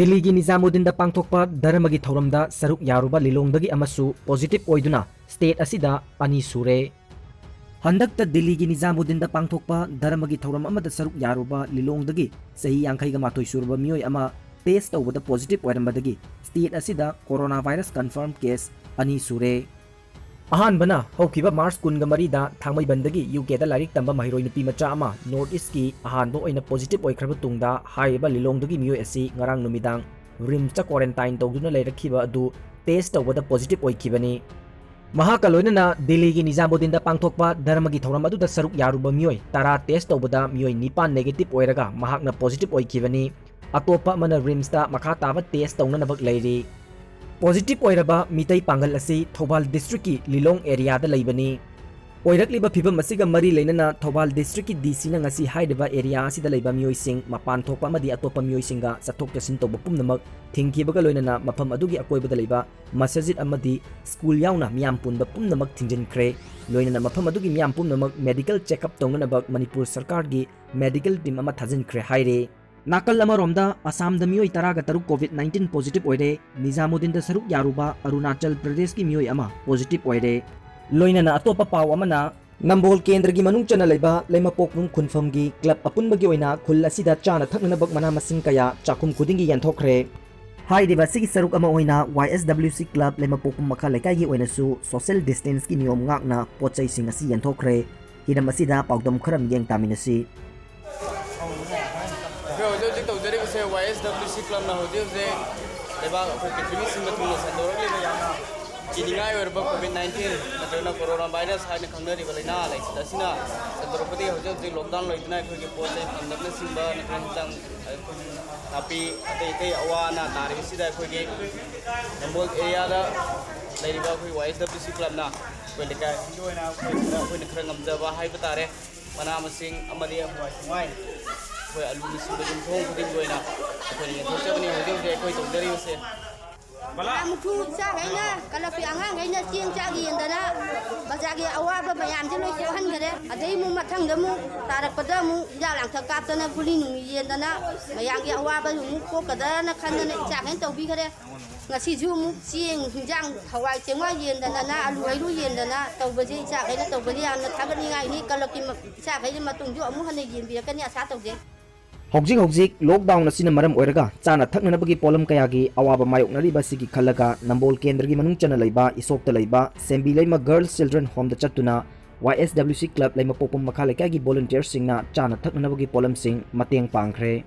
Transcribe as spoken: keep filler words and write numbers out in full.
ꯗꯤꯜꯂꯤꯒꯤ ꯅꯤꯖꯥꯃꯨꯗꯤꯟꯗ ꯄꯥꯡꯊꯣꯛꯄ ꯙꯔꯃꯒꯤ ꯊꯧꯔꯝꯗ ꯁꯔꯨꯛ ꯌꯥꯔꯨꯕ ꯂꯤꯂꯣꯡꯗꯒꯤ ꯑꯃꯁꯨ positive ꯑꯣꯏꯗꯨꯅ state ꯑꯁꯤꯗ ꯑꯅꯤ ꯁꯨꯔꯦ꯫ ꯍꯟꯗꯛꯇ ꯗꯤꯜꯂꯤꯒꯤ ꯅꯤꯖꯥꯃꯨꯗꯤꯟꯗ ꯄꯥꯡꯊꯣꯛꯄ ꯙꯔꯃꯒꯤ ꯊꯧꯔꯝ ꯑꯃꯗ ꯁꯔꯨꯛ ꯌꯥꯔꯨꯕ ꯂꯤꯂꯣꯡꯗꯒꯤ ꯆꯍꯤ ꯌꯥꯡꯈꯩꯒ ꯃꯥꯊꯣꯏ ꯁꯨꯔꯕ ꯃꯤꯑꯣꯏ ꯑꯃ test ꯇꯧꯕꯗ positive ꯑꯣꯏꯔꯝꯕꯗꯒꯤ state ꯑꯁꯤꯗ coronavirus confirm case ꯑꯅꯤ ꯁꯨꯔꯦ꯫ ꯑꯍꯥꯟꯕꯅ ꯍꯧꯈꯤꯕ March ꯀꯨꯟꯒ ꯃꯔꯤꯗ ꯊꯥꯡꯃꯩꯕꯟꯗꯒꯤ UKꯗ ꯂꯥꯏꯔꯤꯛ ꯇꯝꯕ ꯃꯍꯩꯔꯣꯏ ꯅꯨꯄꯤ ꯃꯆꯥ ꯑꯃ North Eastꯀꯤ ꯑꯍꯥꯟꯕ ꯑꯣꯏꯅ positive ꯑꯣꯏꯈ꯭ꯔꯕ ꯇꯨꯡꯗ ꯍꯥꯏꯔꯤꯕ ꯂꯤꯂꯣꯡꯗꯒꯤ ꯃꯤꯑꯣꯏ ꯑꯁꯤ ꯉꯔꯥꯡ ꯅꯨꯃꯤꯗꯥꯡ RIMSꯇ quarantine ꯇꯧꯗꯨꯅ ꯂꯩꯔꯛꯈꯤꯕ ꯑꯗꯨ test ꯇꯧꯕꯗ positive ꯑꯣꯏꯈꯤꯕꯅꯤ꯫ ꯃꯍꯥꯛꯀ ꯂꯣꯏꯅꯅ ꯗꯤꯜꯂꯤꯒꯤ ꯅꯤꯖꯥꯃꯨꯗꯤꯟꯗ ꯄꯥꯡꯊꯣꯛꯄ ꯙꯔꯃꯒꯤ ꯊꯧꯔꯝ ꯑꯗꯨꯗ ꯁꯔꯨꯛ ꯌꯥꯔꯨꯕ ꯃꯤꯑꯣꯏ ꯇꯔꯥ test ꯇꯧꯕꯗ ꯃꯤꯑꯣꯏ ꯅꯤꯄꯥꯟ negative ꯑꯣꯏꯔꯒ ꯃꯍꯥꯛꯅ positive ꯑꯣꯏꯈꯤꯕꯅꯤ꯫ ꯑꯇꯣꯞꯄ ꯑꯃꯅ RIMSꯇ ꯃꯈꯥ ꯇꯥꯕ test ꯇꯧꯅꯅꯕ ꯂꯩꯔꯤ꯫ Positive ꯑꯣꯏꯔꯕ ꯃꯤꯇꯩ ꯄꯥꯡꯒꯜ ꯑꯁꯤ ꯊꯧꯕꯥꯜ districtꯀꯤ ꯂꯤꯂꯣꯡ areaꯗ ꯂꯩꯕꯅꯤ꯫ ꯑꯣꯏꯔꯛꯂꯤꯕ ꯐꯤꯚꯝ ꯑꯁꯤꯒ ꯃꯔꯤ ꯂꯩꯅꯅ ꯊꯧꯕꯥꯜ districtꯀꯤ DCꯅ ꯉꯁꯤ ꯍꯥꯏꯔꯤꯕ area ꯑꯁꯤꯗ ꯂꯩꯕ ꯃꯤꯑꯣꯏꯁꯤꯡ, ꯃꯄꯥꯟ ꯊꯣꯛꯄ ꯑꯃꯗꯤ ꯑꯇꯣꯞꯄ ꯃꯤꯑꯣꯏꯁꯤꯡꯒ ꯆꯠꯊꯣꯛ ꯆꯠꯁꯤꯟ ꯇꯧꯕ ꯄꯨꯝꯅꯃꯛ ꯊꯤꯡꯈꯤꯕꯒ ꯂꯣꯏꯅꯅ ꯃꯐꯝ ꯑꯗꯨꯒꯤ ꯑꯀꯣꯏꯕꯗ ꯂꯩꯕ ꯃꯁꯖꯤꯗ ꯑꯃꯗꯤ school ꯌꯥꯎꯅ ꯃꯤꯌꯥꯝ ꯄꯨꯟꯕ ꯄꯨꯝꯅꯃꯛ ꯊꯤꯡꯖꯤꯟꯈ꯭ꯔꯦ꯫ ꯂꯣꯏꯅꯅ ꯃꯐꯝ ꯑꯗꯨꯒꯤ ꯃꯤꯌꯥꯝ ꯄꯨꯝꯅꯃꯛ medical checkup ꯇꯧꯅꯅꯕ ꯃꯅꯤꯄꯨꯔ ꯁꯔꯀꯥꯔꯒꯤ medical team ꯑꯃ ꯊꯥꯖꯤꯟꯈ꯭ꯔꯦ ꯍꯥꯏꯔꯦ꯫ ꯅꯥꯀꯜ ꯑꯃꯔꯣꯝꯗ ꯑꯁꯥꯝꯗ ꯃꯤꯑꯣꯏ ꯇꯔꯥꯒ ꯇꯔꯨꯛ COVID nineteen positive ꯑꯣꯏꯔꯦ꯫ ꯅꯤꯖꯥꯃꯨꯗꯤꯟꯗ ꯁꯔꯨꯛ ꯌꯥꯔꯨꯕ ꯑꯔꯨꯅꯥꯆꯜ ꯄ꯭ꯔꯗꯦꯁꯀꯤ ꯃꯤꯑꯣꯏ ꯑꯃ positive ꯑꯣꯏꯔꯦ꯫ ꯂꯣꯏꯅꯅ ꯑꯇꯣꯞꯄ ꯄꯥꯎ ꯑꯃꯅ, ꯅꯝꯕꯣꯜ ꯀꯦꯟꯗ꯭ꯔꯒꯤ ꯃꯅꯨꯡ ꯆꯟꯅ ꯂꯩꯕ ꯂꯩꯃꯄꯣꯛꯄꯝ ꯈꯨꯟꯐꯝꯒꯤ club ꯑꯄꯨꯟꯕꯒꯤ ꯑꯣꯏꯅ ꯈꯨꯜ ꯑꯁꯤꯗ ꯆꯥꯅ ꯊꯛꯅꯅꯕ ꯃꯅꯥ ꯃꯁꯤꯡ ꯀꯌꯥ ꯆꯥꯛꯈꯨꯝ ꯈꯨꯗꯤꯡꯒꯤ ꯌꯦꯟꯊꯣꯛꯈ꯭ꯔꯦ꯫ ꯍꯥꯏꯔꯤꯕ ꯑꯁꯤꯒꯤ ꯁꯔꯨꯛ ꯑꯃ ꯑꯣꯏꯅ YSWC club ꯂꯩꯃꯄꯣꯛꯄꯝ ꯃꯈꯥ ꯂꯩꯀꯥꯏꯒꯤ ꯑꯣꯏꯅꯁꯨ social distanceꯀꯤ ꯅꯤꯌꯣꯝ ꯉꯥꯛꯅ ꯄꯣꯠ ꯆꯩꯁꯤꯡ ꯑꯁꯤ ꯌꯦꯟꯊꯣꯛꯈ꯭ꯔꯦ꯫ ꯍꯤꯔꯝ ꯑꯁꯤꯗ ꯄꯥꯎꯗꯝ ꯈꯔ ꯃꯤꯠꯌꯦꯡ ꯇꯥꯃꯤꯟꯅꯁꯤ꯫ ꯑꯩꯈꯣꯏ ꯍꯧꯖꯤꯛ ꯍꯧꯖꯤꯛ ꯇꯧꯖꯔꯤꯕꯁꯦ YSWC clubꯅ ꯍꯧꯖꯤꯛ ꯍꯧꯖꯤꯛ ꯂꯩꯕꯥꯛ ꯑꯩꯈꯣꯏ ꯄ꯭ꯔꯤꯊꯤꯕꯤ ꯁꯤꯟꯕ ꯊꯨꯡꯅ ꯁꯟꯗꯣꯔꯛꯂꯤꯕ ꯌꯥꯝꯅ ꯀꯤꯅꯤꯡꯉꯥꯏ ꯑꯣꯏꯔꯕ COVID nineteen ꯅꯠꯇ꯭ꯔꯒꯅ coronavirus ꯍꯥꯏꯅ ꯈꯪꯅꯔꯤꯕ ꯂꯥꯏꯅꯥ ꯂꯩꯁꯤꯡ ꯑꯁꯤꯅ ꯁꯟꯗꯣꯔꯛꯄꯗꯒꯤ ꯍꯧꯖꯤꯛ ꯍꯧꯖꯤꯛ lockdown ꯂꯩꯗꯨꯅ ꯑꯩꯈꯣꯏꯒꯤ ꯄꯣꯠ ꯆꯩ ꯐꯪꯗꯕꯅꯆꯤꯡꯕ ꯅꯠꯇ꯭ꯔꯒ ꯍꯤꯟꯖꯥꯡ ꯅꯥꯄꯤ ꯑꯇꯩ ꯑꯇꯩ ꯑꯋꯥ ꯑꯅꯥ ꯇꯥꯔꯤꯕꯁꯤꯗ ꯑꯩꯈꯣꯏꯒꯤ ꯅꯝꯕꯣꯜ areaꯗ ꯂꯩꯔꯤꯕ ꯑꯩꯈꯣꯏ YSWC clubꯅ ꯑꯩꯈꯣꯏ ꯂꯩꯀꯥꯏ ꯑꯁꯤꯒꯤ ꯑꯣꯏꯅ ꯑꯩꯈꯣꯏ ꯈꯔ, ꯑꯩꯈꯣꯏꯅ ꯈꯔ ꯉꯝꯖꯕ ꯍꯥꯏꯕ ꯇꯥꯔꯦ꯫ ꯃꯅꯥ ꯃꯁꯤꯡ ꯑꯃꯗꯤ ꯍꯋꯥꯏ ꯆꯦꯡꯋꯥꯏ, ꯑꯩꯈꯣꯏ ꯑꯂꯨꯅꯆꯤꯡꯕ ꯌꯨꯝꯊꯣꯡ ꯈꯨꯗꯤꯡꯒꯤ ꯑꯣꯏꯅ ꯑꯩꯈꯣꯏꯅ ꯌꯦꯟꯊꯣꯛꯆꯕꯅꯤ ꯍꯧꯖꯤꯛ ꯍꯧꯖꯤꯛ ꯑꯩꯈꯣꯏ ꯇꯧꯖꯔꯤꯕꯁꯦ꯫ ꯃꯌꯥꯝ ꯃꯨꯛꯁꯨ ꯏꯆꯥꯈꯩꯅ, ꯀꯂꯞꯀꯤ ꯑꯉꯥꯡꯈꯩꯅ ꯆꯦꯡ ꯆꯥꯛ ꯌꯦꯟꯗꯅ ꯕꯖꯥꯔꯒꯤ ꯑꯋꯥꯕ ꯃꯌꯥꯝꯁꯦ ꯂꯣꯏ ꯀꯣꯛꯍꯟꯈꯔꯦ꯫ ꯑꯗꯩ ꯑꯃꯨꯛ ꯃꯊꯪꯗ ꯑꯃꯨꯛ ꯇꯥꯔꯛꯄꯗ ꯑꯃꯨꯛ ꯍꯤꯗꯥꯛ ꯂꯥꯡꯊꯛ ꯀꯥꯞꯇꯅ ꯒꯨꯂꯤ ꯅꯨꯡꯂꯤ ꯌꯦꯟꯗꯅ ꯃꯌꯥꯝꯒꯤ ꯑꯋꯥꯕ ꯑꯃꯨꯛ ꯀꯣꯛꯀꯗ꯭ꯔꯅ ꯈꯟꯗꯅ ꯏꯆꯥꯈꯩꯅ ꯇꯧꯕꯤꯈꯔꯦ꯫ ꯉꯁꯤꯁꯨ ꯑꯃꯨꯛ ꯆꯦꯡ, ꯍꯤꯟꯖꯥꯡ, ꯍꯋꯥꯏ ꯆꯦꯡꯋꯥꯏ ꯌꯦꯟꯗꯅ, ꯑꯂꯨ ꯍꯩꯔꯨ ꯌꯦꯟꯗꯅ ꯇꯧꯕꯁꯦ ꯏꯆꯥꯈꯩꯅ ꯇꯧꯕꯁꯦ ꯌꯥꯝꯅ ꯊꯥꯒꯠꯅꯤꯡꯉꯥꯏꯅꯤ꯫ ꯀꯂꯞꯀꯤ ꯃ-, ꯏꯆꯥꯈꯩꯒꯤ ꯃꯇꯨꯡꯁꯨ ꯑꯃꯨꯛ ꯍꯟꯅ ꯌꯦꯟꯕꯤꯔꯛꯀꯅꯤ ꯑꯁꯥ ꯇꯧꯖꯩ꯫ ꯍꯧꯖꯤꯛ ꯍꯧꯖꯤꯛ ꯂꯣꯛꯗꯥꯎꯟ ꯑꯁꯤꯅ ꯃꯔꯝ ꯑꯣꯏꯔꯒ ꯆꯥꯅ ꯊꯛꯅꯅꯕꯒꯤ ꯄꯣꯠꯂꯝ ꯀꯌꯥꯒꯤ ꯑꯋꯥꯕ ꯃꯥꯌꯣꯛꯅꯔꯤꯕ ꯑꯁꯤꯒꯤ ꯈꯜꯂꯒ ꯅꯝꯕꯣꯜ ꯀꯦꯟꯗ꯭ꯔꯒꯤ ꯃꯅꯨꯡ ꯆꯟꯅ ꯂꯩꯕ ꯏꯁꯣꯞꯇ ꯂꯩꯕ ꯁꯦꯝꯕꯤ ꯂꯩꯃ ꯒꯔꯜꯁ ꯆꯤꯜꯗ꯭ꯔꯦꯟ ꯍꯣꯝꯗ ꯆꯠꯇꯨꯅ ꯋꯥꯏ ꯑꯦꯁ ꯗꯕ꯭ꯂꯤꯎ ꯁꯤ ꯀ꯭ꯂꯕ ꯂꯩꯃꯄꯣꯛꯄꯝ ꯃꯈꯥ ꯂꯩꯀꯥꯏꯒꯤ ꯚꯣꯂꯨꯟꯇꯤꯌꯔꯁꯤꯡꯅ ꯆꯥꯅ ꯊꯛꯅꯅꯕꯒꯤ ꯄꯣꯠꯂꯝꯁꯤꯡ ꯃꯇꯦꯡ ꯄꯥꯡꯈ꯭ꯔꯦ꯫